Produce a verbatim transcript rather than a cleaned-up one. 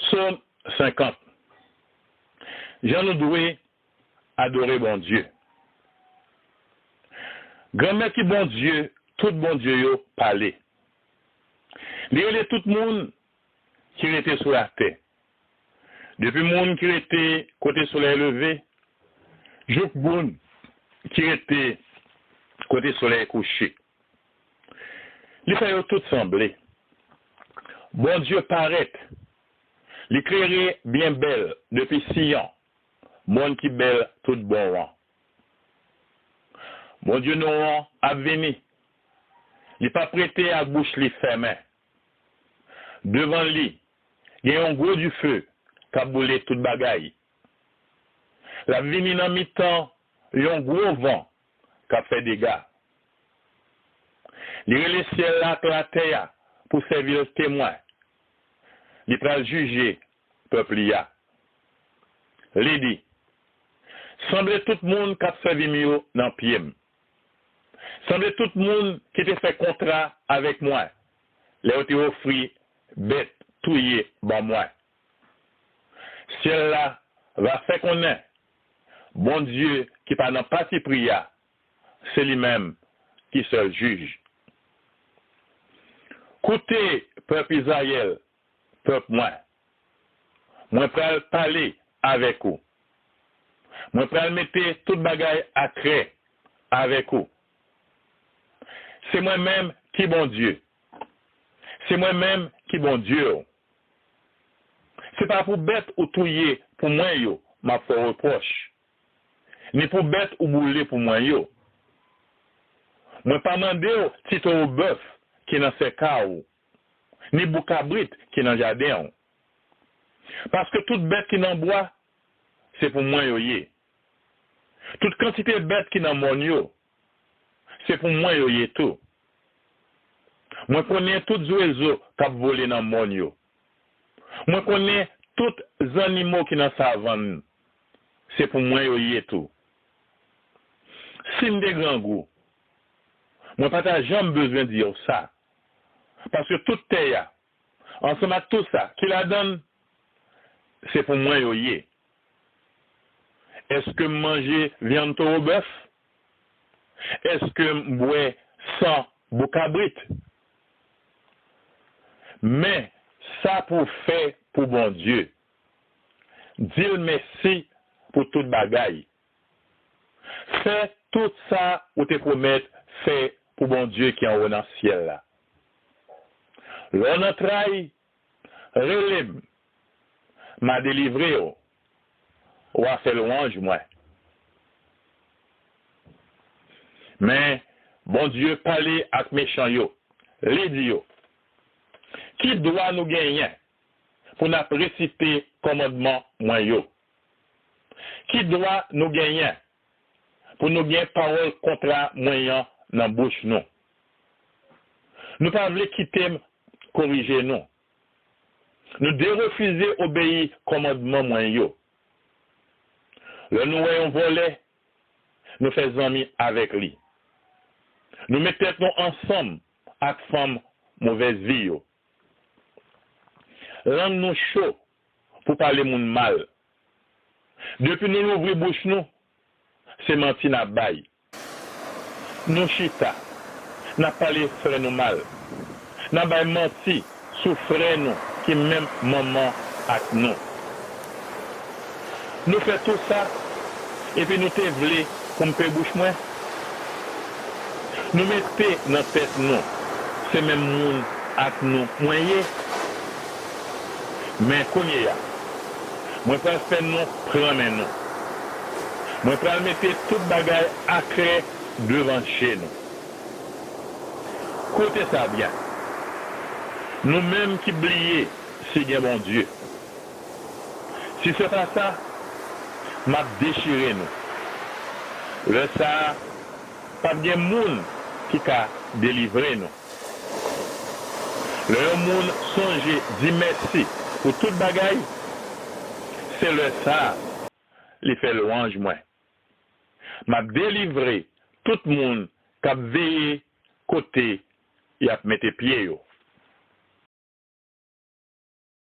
Sòm senkant. Jan nou dwe adore Bondye. Granmèt ki Bondye tout bondye yo pale. Li rele tout moun ki rete sou latè. Depi moun ki rete kote solèy leve, jouk moun ki rete kote solèy kouche. Li fè yo tout sanble. Bondye parèt. Li klere byen bèl depi Siyon, mòn ki bèl tout bon an. Bondye nou an ap vini. Li p ap rete ak bouch li fèmen. Devan li, gen yon gwo dife k ap boule tout bagay. L ap vini nan mitan yon gwo van k ap fè dega. Li rele syèl la ak latè a pou sèvi l temwen. Li pral jije pèp li a. Li di, sanble tout moun k ap sèvi m yo nan pye m. Sanble tout moun ki te fè kontra avèk mwen lè yo te ofri bèt touye ban mwen. Syèl la va fè konnen Bondye ki pa nan patipri a, se li menm ki sèl jij. Koute, pèp Izrayèl, pèp mwen. Mwen pral pale avèk ou. Mwen pral mete tout bagay atrè avèk ou. Se mwen menm ki Bondye. Se mwen menm ki Bondye w. Se pa pou bèt ou touye pou mwen yo m ap fè w repwòch, ni pou bèt ou boule pou mwen yo. Mwen pa mande w ti towo bèf ki nan sèka w, ni bou kabrit ki nan jaden w. Paske tout bèt ki nan bwa, se pou mwen yo ye. Tout kantite bèt ki nan mòn yo, se pou mwen yo ye tou. Mwen konnen tout zwezo k ap vole nan mòn yo. Mwen konnen tout zannimo ki nan savann, se pou mwen yo ye tou. Si m te grangou, mwen pa ta janm bezwen di w sa, paske tout tè a, ansanm ak tou sa ki ladan l, se pou mwen yo ye. Èske m manje vyann towo bèf? Èske m bwè san bou kabrit? Men sa pou w fè pou Bondye. Di l mèsi pou tout bagay. Fè tout sa ou te pwomèt fè pou Bondye ki anwo nan syèl la. Lè w nan tray, rele m, m a delivre w, w a fè lwanj mwen. Men, Bondye pale ak mechan yo, li di yo, ki dwa nou genyen pou n ap resite kòmandman mwen yo? Ki dwa nou genyen pou nou gen pawòl kontra mwen an nan bouch nou? Nou pa vle kite m korije nou. Nou derefize obeyi kòmandman mwen yo. Lè nou wè yon vòlè, nou fè zanmi avèk li. Nou met tèt nou ansanm ak fanm movèz vi yo. Lang nou cho pou pale moun mal. Depi nou louvri bouch nou, se manti n ap bay. Nou chita, n ap pale frè nou mal. N ap bay manti sou frè nou ki menm manman ak nou. Nou fè tou sa, epi nou te vle pou m pe bouch mwen? Nou mete nan tèt nou, se menm moun ak nou mwen ye. Men kounye a, mwen pral fè nou pran men nou. Mwen pral mete tout bagay aklè devan je nou. Koute sa byen. Nou menm ki bliye si gen Bondye. Si se pa sa, m ap dechire nou. Lè sa a, p ap gen moun ki ka delivre nou. Lè yon moun sonje di mèsi pou tout bagay, se lè sa a li fè lwanj mwen. M ap delivre tout moun k ap veye kote y ap mete pye yo.